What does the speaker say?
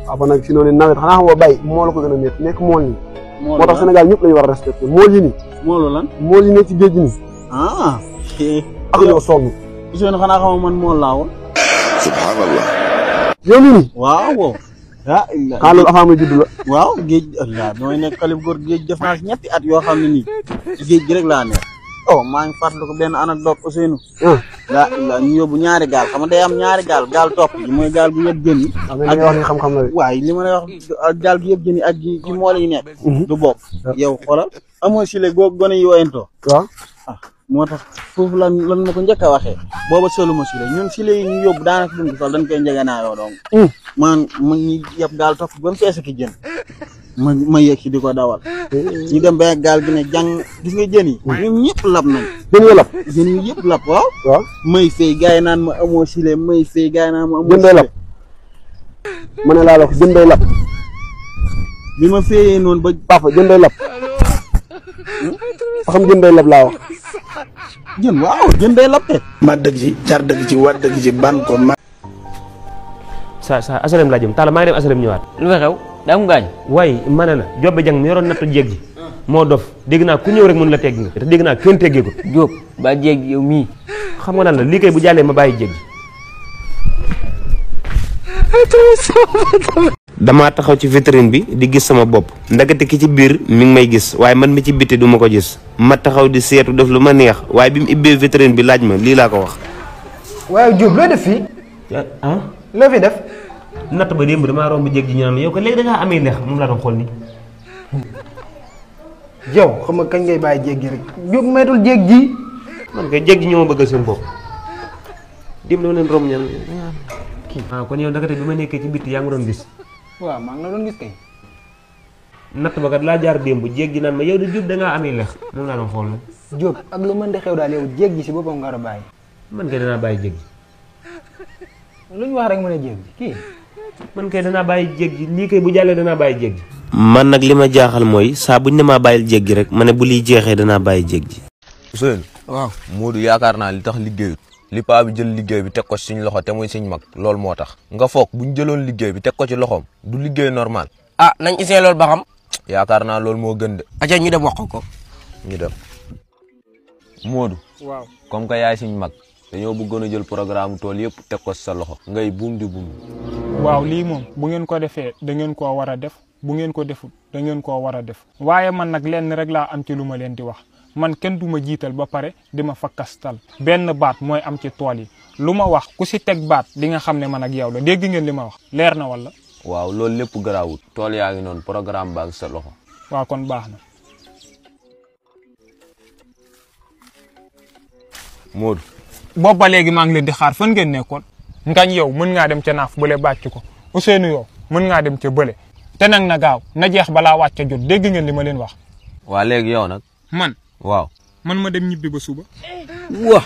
Papa nag si noonu nawet xanaa xam nga bay moo la ko gën a métti nekk mool nii. moo tax Sénégal ñëpp lañu war a respecté mool yi nii. moolu lan. mool yi nekk ci géej gi nii. ah. ak ñoo sonn. Ousseynou xanaa xam man mool laa woon. subhanallah. yow nii nii. waaw. ah illa. xanaa loolu avant muy judd la. waaw géej allah damay nekk xale bu góor géej def naa ñetti at yoo xam ne nii ci géej gi rek laa nekk. oh maa ngi fàttali ko benn anecdote Ousseynou. daa illa ñu yóbbu ñaari gaal xam nga day am ñaari gaal topp ji mooy gaal gu yëpp jën yi. ak li wax ni xam-xam la de. waaye li ma lay wax gaal gi yëpp jën yi ak ci mool yi nekk. du bokk. yow xoolal amoo si léegi boo gone yi woyantoo. waaw. moo tax foofu lan ma ko njëkk a waxee booba soluma sile ñun sile yi ñu yóbbu daanaka duñ ko sol dañ koy njëganaayoo donc man ñu yëpp gaal topp ba mu fees ki jën ma yegg si di ko dawal ñu dem ba gaal gi ne jàng gis nga jën yi ñoom ñëpp lab nañ jën yi lab jën yi yëpp lab waaw may fay gars yi naan ma amoo sile may fay gars yi naan ma amoo jën day lab ma ne laa la wax jën day lab bi ma féeyee noonu ba papa jën day lab xam jën day lab laa wax jën waaw jën day lab te ma dëgg ci car dëgg ci war dëgg ci ban ko ma sa asalem laa jëm Talla maa ngi dem asalem ñëwaat lu fa xew daa mu gaañ waaye ma ne la Jobbe Jang mi yoroon nattu jéeg ji moo dof dégg naa ku ñëw rek mun la tegg nga te dégg naa kenn teggee ko Jóob ba jéeg yow mii xam nga lan la lii kay bu jàllee ma bàyyi jéeg ji damaa taxaw ci vitrine bi di gis sama bopp ndagate ki ci biir mi ngi may gis waaye man mi ci bitti du ma ko gis ma taxaw di seetu def lu ma neex waaye bi mu ibbee vitrine bi laaj ma lii laa ko wax. waaye Diop loo def fii. loo fi def. natt ba démb damaa romb jéeg ji ñu naan yow ko léegi da ngaa amee leex moom laa doon xool nii. yow xam nga kañ ngay bàyyi jéeg gi rek Diop maytul jéeg ji. man kay jéeg ji ñoo ma bëggal seen bopp démb dama leen romb ñaan kii. kon yow ndagate bi ma nekkee ci bitti yaa ngi doon gis. waaw maa ngi la doon gis kay. natt ba kat laa jaar démb jéeg ji naan ma yow de Diop da ngaa amee leex moom laa doon xool nag. Diop ak lu mën di xew daal yow jéeg ji si boppam nga war a bàyyi. man kay danaa bàyyi jéeg ji. lu ñu wax rek mën a jéeg ji kii. man kay danaa bàyyi jéeg ji lii kay bu jàllee danaa bàyyi jéeg ji. man nag li ma jaaxal mooy saa buñ ne maa bàyyil jéeg ji rek ma ne bu liy jeexee danaa bàyyi jéeg ji. Ousseynou. waaw Modou yaakaar naa li tax liggéeyut. li paa bi jël liggéey bi teg ko ci suñ loxo te muy suñ mag loolu moo tax nga foog buñ jëloon liggéey bi teg ko ci loxoom du liggéey normal. ah nañ essayé loolu ba xam. yaakaar naa loolu moo gën de. aca ñu dem wax ko. ñu dem. Modou. waaw comme que yaay suñ mag dañoo bëggoon a jël programme tool yëpp teg ko ci sa loxo ngay buum di buum. waaw lii moom bu ngeen ko defee da ngeen koo war a def bu ngeen ko defut da ngeen koo war a def waaye man nag lenn rek laa am ci lu ma leen di wax. man kenn du ma jiital ba pare di ma fa kastal benn baat mooy am ci tool yi lu ma wax ku si teg baat di nga xam ne man ak yow la dégg ngeen li ma wax leer na wala. waaw loolu lépp garaawut tool yaa ngi noonu programme baa ngi sa loxo. waaw kon baax na. Modou. boobu ba léegi maa ngi leen di xaar fan ngeen nekkoon. ngañ yow mën ngaa dem ca naaf bële bàcc ko Ousseynou yow mën ngaa dem ca bële te nag na gaaw na jeex balaa wàcc jot dégg ngeen li ma leen wax. waa léegi yow nag. man. waaw man ma dem ñibbi ba suba. wa